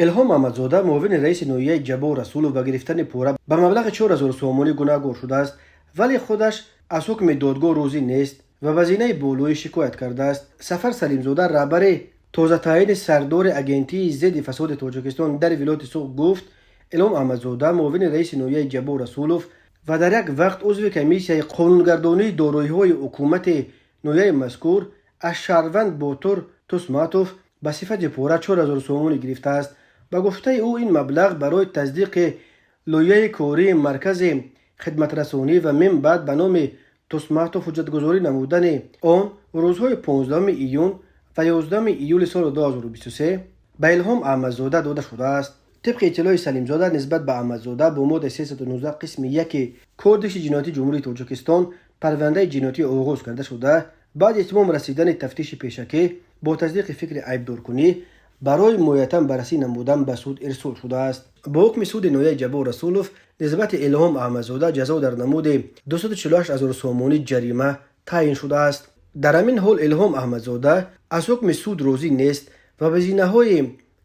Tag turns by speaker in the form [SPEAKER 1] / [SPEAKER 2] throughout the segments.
[SPEAKER 1] Илҳом Аҳмадзода, муовини раиси ноҳияи Ҷаббор Расулов, ба гирифтани пора ба маблағи 4000 сомонӣ гунаҳгор шудааст, вале худаш аз ҳукми додгоҳ розӣ нест ва ба зинаи болоӣ шикоят кардааст. Сафар Салимзода, раҳбари тозатаъини сардори Агентии зидди фасоди Тоҷикистон дар вилояти Суғд, гуфт, Илҳом Аҳмадзода, муовини раиси ноҳияи Ҷаббор Расулов ва дар як вақт узви комиссияи қонунгардонии дороиҳои ҳукумати ноҳияи мазкур, аз шаҳрванд Ботур Тусматов ба сифати пора 4000 сомонӣ гирифтааст. Ба гуфтаи ӯ, ин маблағ барои тасдиқи лоиҳаи кории маркази хидматрасонӣ ва мин баъд ба номи Тусматов ҳуҷҷатгузорӣ намудани он рӯзҳои 15 июн ва 11 июли соли 2023 ба Илҳом Аҳмадзода дода шудааст. Тибқи иттилои Салимзода, нисбат ба Аҳмадзода бо моддаи 319 қисми 1 Кодекси ҷиноятии Ҷумҳурии Тоҷикистон парвандаи ҷиноятӣ оғоз карда шуда, баъди итмом расидани тафтиши пешакӣ бо тасдиқи фикри айбдоркунӣ барои муайятан баррасӣ намудан ба суд ирсол шудааст. Бо ҳукми суди ноҳияи Ҷаббор Расулов нисбати Илҳом Аҳмадзода ҷазо дар намуди 248 ҳазор сомонӣ ҷарима таъин шудааст. Дар ҳамин ҳол Илҳом Аҳмадзода аз ҳукми суд розӣ нест ва ба зинаҳои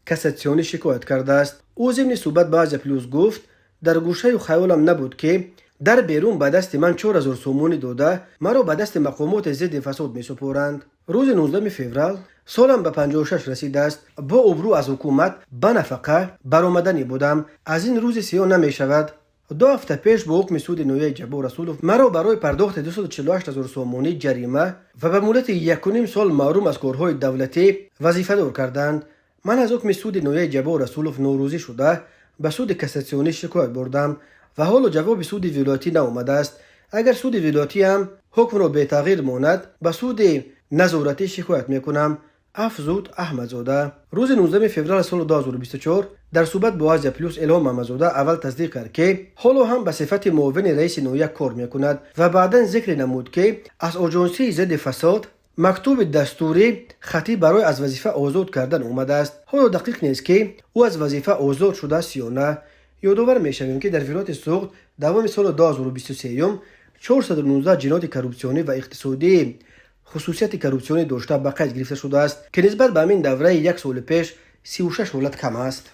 [SPEAKER 1] кассатсионӣ шикоят кардааст. Ӯ зимни суҳбат ба Азия Плюс гуфт: «Дар гӯшаю хаёлам набуд, ки дар берун ба дасти ман 4000 сомонӣ дода, маро ба дасти мақомоти зидди фасод месупоранд. Рӯзи 19 феврал солам ба 56 расидааст. Бо обрӯ аз ҳукумат ба нафақа баромаданӣ будам. Аз ин рӯзи сиёҳ намешавад. 2 ҳафта пеш бо ҳукми суди ноҳияи Ҷаббор Расулов маро барои пардохти 248 ҳазор сомонӣ ҷарима ва ба муддати 1,5 сол маҳрум аз корҳои давлатӣ вазифадор карданд. Ман аз ҳукми суди ноҳияи Ҷаббор Расулов норозӣ шуда, ба суди кассатсионӣ шикоят бурдам ва ҳоло ҷавоби суди вилоятӣ наомадааст. Агар суди вилоятиам ҳукмро бетағйир монад, ба суди назоратӣ шикоят мекунам», афзуд Аҳмадзода. Рӯзи 19 феврали соли 2024 дар суҳбат бо Азия Плюс Илҳом Аҳмадзода аввал тасдиқ кард, ки ҳоло ҳам ба сифати муовини раиси ноҳия кор мекунад, ва баъдан зикре намуд, ки аз Оҷонсии зидди фасод мактуби дастурӣ хатӣ барои аз вазифа озод кардан омадааст. Ҳоло дақиқ нест, ки ӯ аз вазифа озод шудааст ё на. Ёдовар мешавем, ки дар вилояти Суғд давоми соли 2023 419 ҷинояти коррупсионӣ ва иқтисодии хусусияти коррупсионӣ дошта ба қайд гирифта шудааст, ки нисбат ба ҳамин давраи як соли пеш 36 ҳолат кам аст.